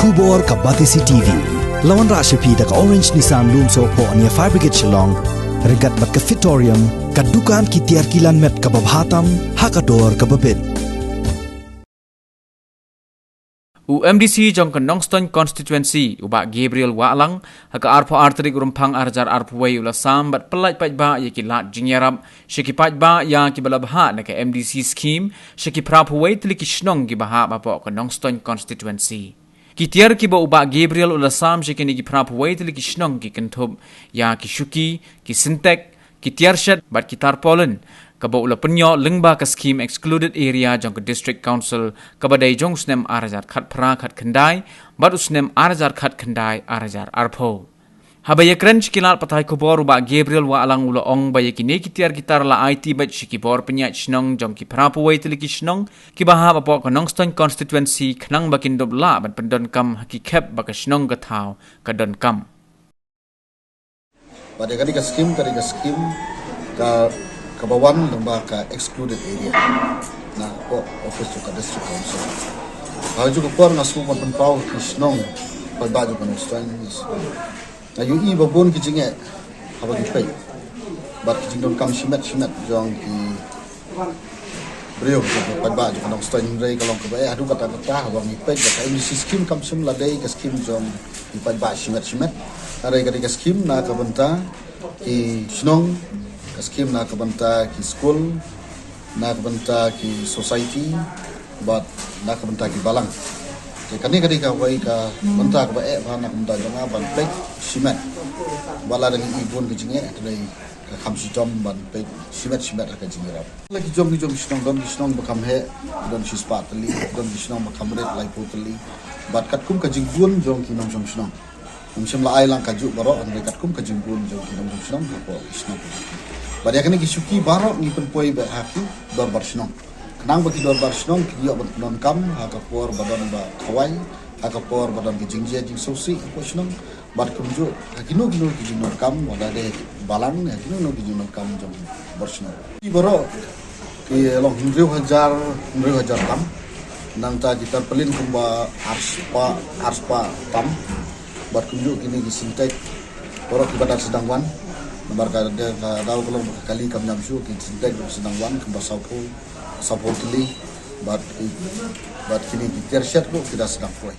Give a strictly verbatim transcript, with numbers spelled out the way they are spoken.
Khubor ka Batesi T V. La wanrah sha phi da ka Orange Nissan Lumsohphoh near Fire Brigade Shillong. Ryngkat bad ka Fitorium, ka dukan ki tiar ki lan met kaba bha tam ha ka dor kaba bit. U M D C jong ka Nongstoiñ Constituency, u Bah Gabriel Wahlang, ha ka arphew ar tarik Rymphang ar hajar arphew wei u la sam bad pyllait paidbah ïa ki lad jingïarap sha ki paidbah ïa kiba la bhah na ka M D C scheme sha ki phra phew wei tylli ki shnong kiba hap hapoh ka Nongstoiñ Constituency. Ki tiar kiba u Bah Gabriel u la sam sha kine ki phra phew wei tylli ki shnong ki kynthup ïa ki shuki, ki sintek, ki tiar shet bad ki tarpaulin, kaba u la pynïoh lyngba ka scheme excluded area jong ka District Council, kaba dei jong u snem ar hajar khatphra khatkhyndai bad u snem ar hajar khatkhyndai ar hajar arphew. Haba ïakren sha ki lad pathai khubor, u Bah Gabriel Wahlang u la ong ba ïa kine ki tiar ki tar la aiti beit sha ki bor pynïaid shnong jong ki phra phew wei tylli ki shnong kiba hap hapoh ka Nongstoiñ Constituency khnang ba kin dup lah ban pyndonkam ha ki khep ba ka shnong ka thaw ka donkam. Bad ïa kane ka skim, kane ka skim ka, kaba wan lyngba ka excluded area na ka office jong ka District Council. Ha kajuh ka por nga sngewbha ban pynpaw ki shnong paidbah jong ka Nongstoiñ. Nga ïohi ba bun ki jingeh haba ngi peit bad ki jingdonkam shimet shimet jong ki briew jong ki paidbah jong ka Nongstoiñ, hynrei ka long kaba eh haduh katta katta haba ngi peit ba ka M D C scheme kam shym la dei ka scheme jong ki paidbah shimet shimet. Hynrei ka dei ka scheme na ka bynta ki shnong, ka scheme na ka bynta ki skul, na ka bynta ki society bad na ka bynta ki balang. Te kane ka dei kawei ka bynta kaba eh bha na ka bynta jong nga ban peit shimet. Wat la dang i bun ka jingeh, te dei ka kham shitom ban peit shimet shimet ha ka jingïarap. La ki jong ki jong shnong, don ki shnong ba kham heh, don shispah tylli, don ki shnong ba kham rit, laiphew tylli. Bad katkum ka jingbun jong ki nongshong shnong, ngam shym la ai lang kajuh baroh, hynrei katkum ka jingbun jong ki nongshong shnong hapoh ki shnong. Bad ïa kane ki shuki baroh ngi pynpoi beit ha ki dorbar shnong. Khnang ba ki dorbar shnong ki ïoh ban pyndonkam ha ka por ba don ba khawai, ha ka por ba don ki jingjia jingsngewsih hapoh shnong. Bad kumjuh ha kino kino ki jingdonkam, wat la dei balang, ha kino kino ki jingdonkam jong ki dorbar shnong. Ki baroh ki long hynriew hajar, hynriew hajar tam. Nangta ki tarpaulin kumba arspah, arspah tam. Bad kumjuh kine ki sintek baroh kiba dang sdang wan. Namar ka dei ka daw ka long ba ka kali kam ñiam shuh, ki sintek baroh sdang wan kumba sawphew, sawphew tylli. Bad ki, bad kine ki tiar shet ruh ki dang sdang poi.